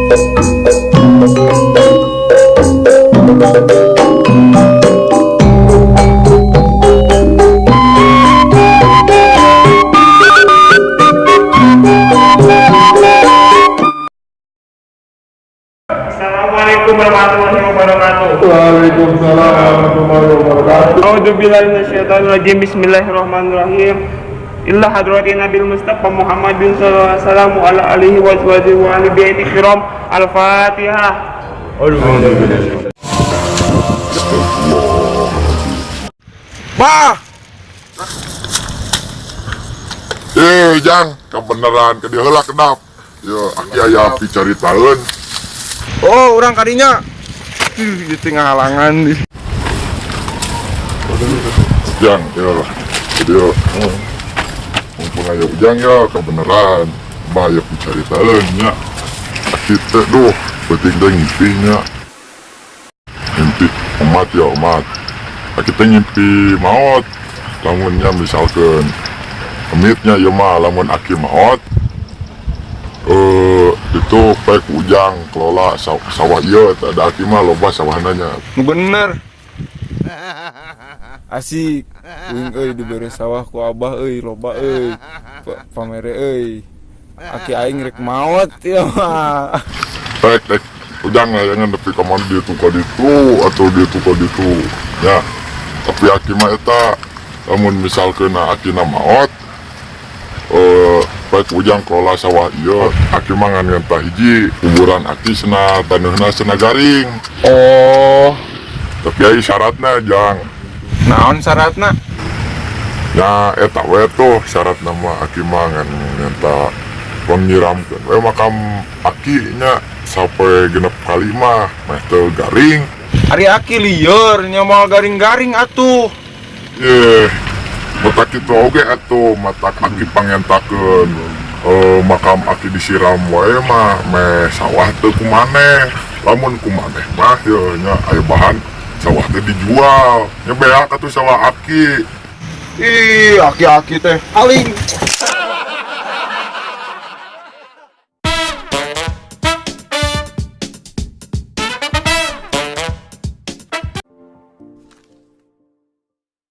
Assalamualaikum warahmatullahi wabarakatuh. Waalaikumsalam warahmatullahi wabarakatuh. A'udzubillahi minasyaitonirrajim. Bismillahirrahmanirrahim. Ila hadrati Nabil Mustafa Muhammadin sallallahu alaihi wasallam wa ala alihi wa sahbihi wa ahli baiti kiram. Al-Fatihah. Bah, Eh, Jang, kebenaran ke dieu heula kedap. Yo, aki aya picaritaeun. Oh, urang kadinya. Ih, di tengah halangan nih. Jang, yo lah. Jadi yo. Mumpung aya Ujang ya, kebenaran. Bah aya picaritaeun nya. Aki teh duh, penting teh ngimpi nya. Ngimpi omat ya omat. Aki teh ngimpi maot. Lamunnya misalkan emitnya ya mah lamun aki maot, eh, itu pek Ujang kelola sawah ieu teh, da aki mah loba sawahna nya. Nu bener. Asik. Uing euy dibere sawah ku abah euy, loba euy. Pamere euy. Aki aing rek maot ya mah. Rek rek Ujang layangan nepi ka mana ditu ka ditu atau ditu ka ditu ya, tapi aki mah eta lamun misalkeun akina maot, eh, pek Ujang kelola sawah ieu. Aki mah ngan ngenta hiji, kuburan aki cenah taneuhna cenah garing. Oh, tapi aya syaratna, Jang. Naon syaratna? Ya, eta we tuh syaratna mah, aki mah ngan ngenta penyiramkeun we makam aki nya sampai 6 kali mah meh teu garing. Ari aki lieur nya moal garing-garing atuh. Eh, matak kitu oge atuh, matak aki pangentakeun, eh, makam aki disiram wae mah meh sawah teu kumaneh. Lamun kumaneh mah ye nya aya bahan sawah teh dijual nya, beak atuh sawah aki. Ih, aki-aki teh aling.